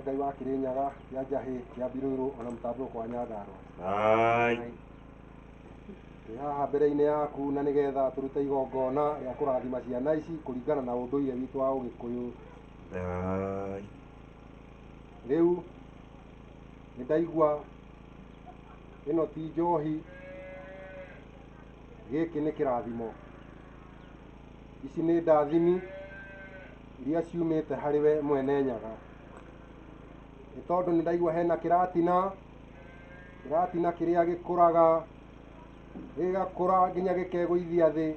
Ngai wa Kĩrĩnyaga, kĩa Njahĩ, kĩa Mbirũirũ ona mũtambũrũko wa Nyandarũa. Thai. Twĩ haha mbere-inĩ yaku na nĩgetha tũrute igongona rĩa kũrathima ciana ici kũringana na ũndũire witũ wa Ũgĩkũyũ. Thai. Rĩu nĩ ndaigua ĩno ti njohi, gĩkĩ nĩ kĩrathimo. Ici nĩ ndathimi iria ciumĩte harĩ we mwene Nyaga. Nĩ tondũ nĩ ndaigua hena kĩratina, kĩratina kĩrĩa gĩkũraga, gĩgakũra nginya gĩkegũithia thĩ,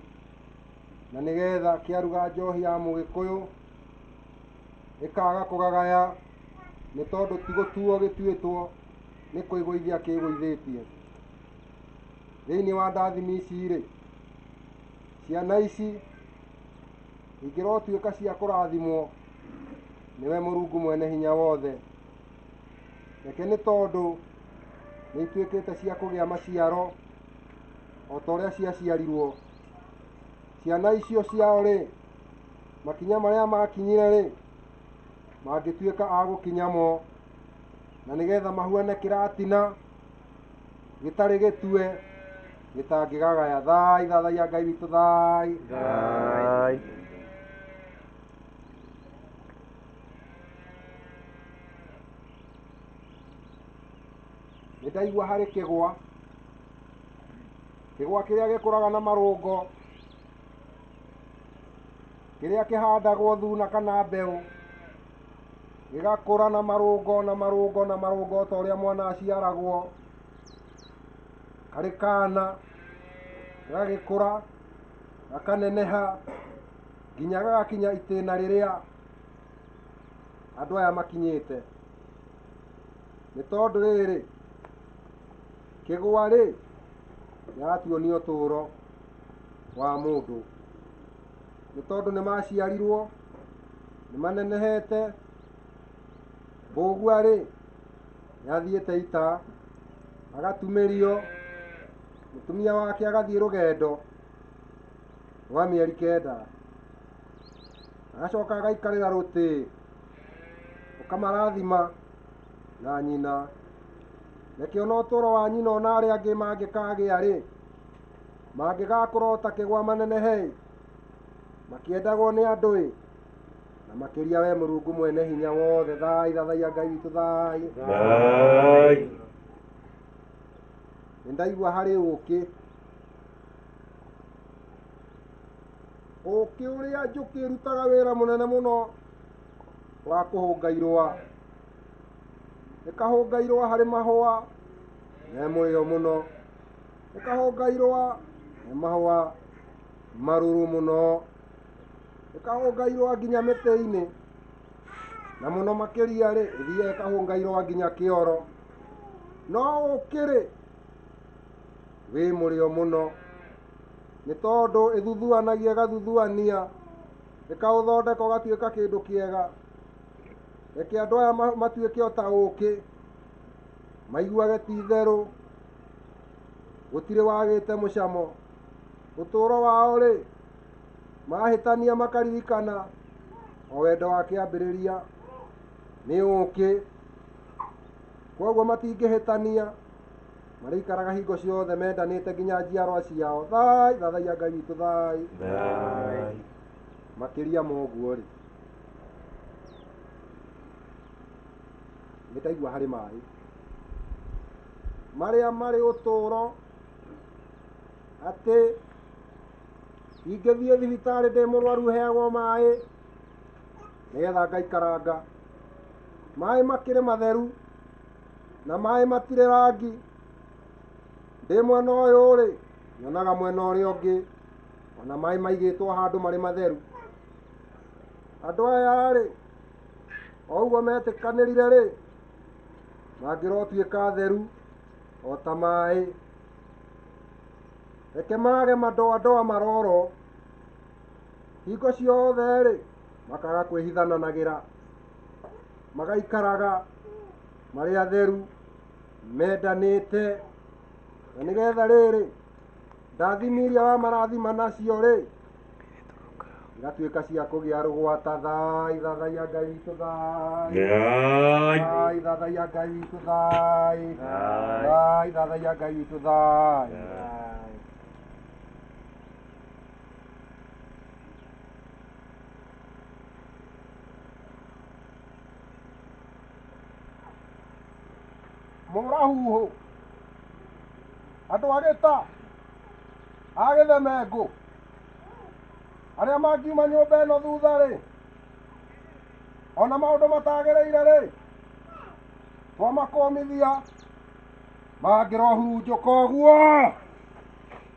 na nĩgetha kĩaruga njohi ya Mũgĩkũyũ, ĩkaga kũgagaya, nĩ tondũ ti gũtuo gĩtuĩtwo, nĩ kwĩgũithia kĩgũithĩtie. Thĩinĩ wa ndathimi ici rĩ, ciana ici ingĩrotuĩka cia kũrathimwo nĩwe Mũrungu mwene hinya wothe. Reke nĩ tondũ nĩ ituĩkĩte cia kũgĩa maciaro o ta ũrĩa ciaciarirwo. Ciana icio ciao rĩ, makinya marĩa makinyire rĩ, mangĩtuĩka a gũkinya mo, na nĩgetha mahuane kĩratina gĩtarĩ gĩtue gĩtangĩgagaya. Thai, thathaiya Ngai witũ, thai. Thai. Nĩ ndaigua harĩ kĩgwa, kĩgwa kĩrĩa gĩkũraga na marũngo, kĩrĩa kĩhandagwo thuna kana mbeũ, gĩgakũra na marũngo na marũngo na marũngo ta ũrĩa mwana aciaragwo, karĩ kana, gagagĩkũra, gakaneneha, nginya gagakinya itĩna rĩrĩa andũ aya makinyĩte. Nĩ tondũ rĩrĩ, kĩgwa rĩ, kĩratuonia ũtũũro wa mũndũ. Nĩ tondũ nĩ maciarirwo, nĩ manenehete, mbũgua rĩ, nĩ athiĩte ita, agatumĩrio, mũtumia wake agathiĩ rũgendo rwa mĩeri 9, agacoka agaikarĩra rũtĩ, ũkamarathima na nyina. Reke ona ũtũũro wa nyina ona arĩa angĩ mangĩkagĩa rĩ, mangĩgakũra o ta kĩgwa manenehe, makĩendagwo nĩ andũ ĩ, na makĩria we Mũrungu mwene hinya wothe. Thai, thathaiya Ngai witũ, thai. Thai. Nĩ ndaigua harĩ ũkĩ, ũkĩ ũrĩa njũkĩ ĩrutaga wĩra mũnene mũno wa kũhũnga irũa. Ĩkahũnga irũa harĩ mahũa me mũrĩo mũno, ĩkahũnga irũa me mahũa marũrũ mũno, ĩkahũnga irũa nginya mĩtĩ-inĩ, na mũno makĩria rĩ, ĩthiaga ĩkahũnga irũa nginya kĩoro. No ũkĩ rĩ, wĩ mũrĩo mũno, nĩ tondũ ĩthuthuanagia ĩgathuthuania, ĩkaũthondeka ũgatuĩka kĩndũ kĩega. Reke andũ aya matuĩke o ta ũkĩ, maiguage ti itherũ, gũtirĩ wagĩte mũcamo. Ũtũũro wao rĩ, mahĩtania makaririkana o wendo wa kĩambĩrĩria nĩ ũkĩ. Koguo matingĩhĩtania, marĩikaraga hingo ciothe mendanĩte nginya njiarwa ciao. Thai, thathaiya Ngai witũ, thai. Thai. Makĩria ma ũguo rĩ, nĩ ndaigua harĩ maĩ marĩa marĩ ũtũũro, atĩ ingĩthiĩ thibitarĩ ndĩ mũrwaru heagwo maĩ nĩgetha ngaikaranga. Maĩ makĩrĩ matheru na maĩ matirĩ rangi. Ndĩ mwena ũyũ rĩ, nyonaga mwena ũrĩa ũngĩ, ona maĩ maigĩtwo handũ marĩ matheru. Andũ aya rĩ, o ũguo metĩkanĩrire rĩ, mangĩrotuĩka atheru o ta maĩ. Reke mage madoadoa maroro, hingo ciothe rĩ, makaga kwĩhithananagĩra, magaikaraga marĩ atheru, mendanĩte, na nĩgetha rĩrĩ, ndathimi iria wamarathima nacio rĩ, Igatuĩka cia kũgĩa rũgwata. Thai thathaiya Ngai witũ thai. Thai. Thai thathaiya Ngai witũ thai. Thai. Thai thathaiya Ngai witũ thai. Thai. Mũrahuhũ andũ a gĩta a gĩthemengũ arĩa mangiuma nyũmba ĩno thutha rĩ, ona maũndũ matagĩrĩire rĩ, twamakũmithia mangĩrohurunjũka ũguo.